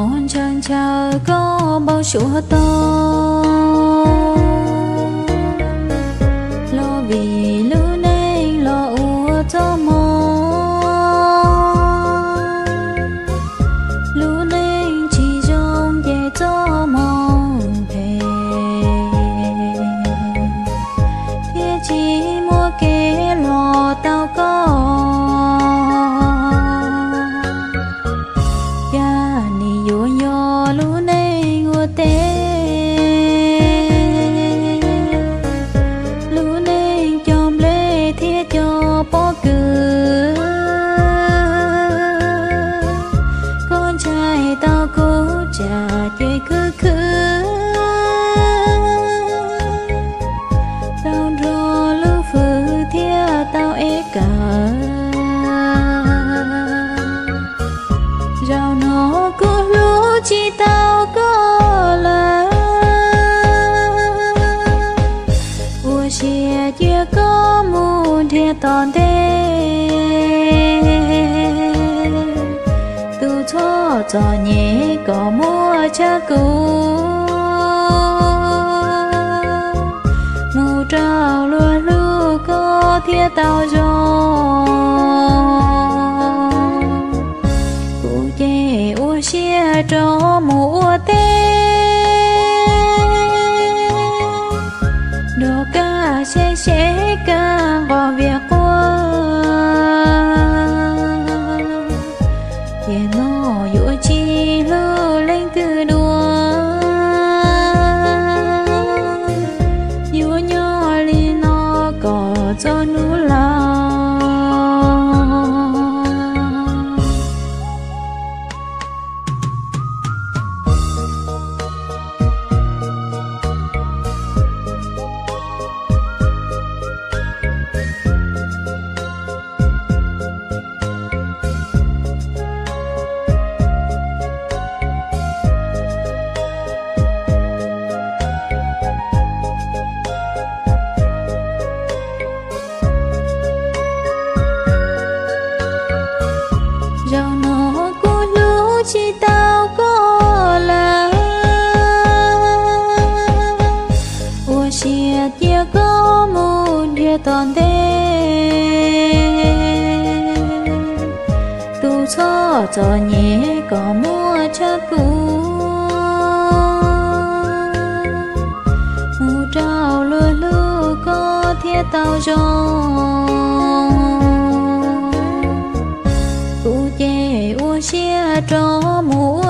Ntshaw ntshaw koj npau suav tau, los vim lub neej los ua txoj hmoo. Lub neej tsis zoo ces txoj hmoo phem, thiab tsis muaj kev los tau koj. Cas nim yuav yog lub neej ua teb, lub neej cog nplej thiab cog pob kws. Koj ntshai tau kuv tsam ces khwv khwv tau nrog lub fwv thiab tau ev kawm. Zaum no kuv hlub tsis tau koj lawm, ua siab cia koj mus nrhiav tom ntej. Tu txhoj txom nyem kom muaj tshaj kuv, mus rau luag hlub koj thiaj tau zoo. Kuv ces ua siab rov mus ua teb, nrog koj seb seb koj nqos vias quaj. Tiam no yuav tsis hlub leej twg dua, yuav nyob li no kom txog hnub laus. Zaum no kuv hlub tsis tau koj lawm, ua siab cia koj mus nrhiav tom ntej. Tu txhoj txom nyem kom muaj tshaj kuv, mus rau luag hlub koj thiaj tau zoo. Kuv ces ua siab rov mus